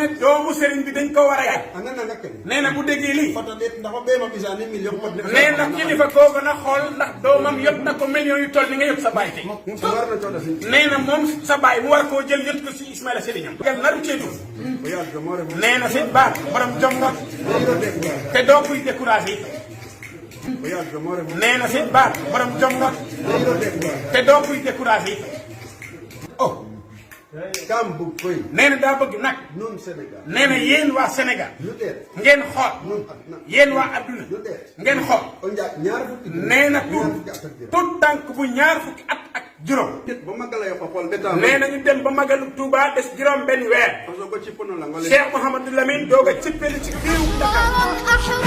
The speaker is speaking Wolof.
ne doomu sëriñ bi dañ ko war a yar. nee na bu déggee lii. nee na kilifa googu na xool ndax doomam yot na ko millions yu toll ni nga yot sa baay tey. nee na moom sa baay mu war koo jël yot ko si Ismaïla sëriñam. gel naru ceetu. nee na sëñ Ba borom jom nga te doo kuy découragé. nee na sëñ Ba borom jom nga te doo kuy découragé. oh. nee na daa bëgg nag. nee na yéen waa Sénégal. ngeen xool. yéen waa adduna. ngeen xool. nee na tout tànk bu ñaar fukki at ak juróom. nee na ñu dem ba magalu Touba des juróom benn weer. Cheikh Mouhamadou Lamine doog a cippeli ci biiru Dakar.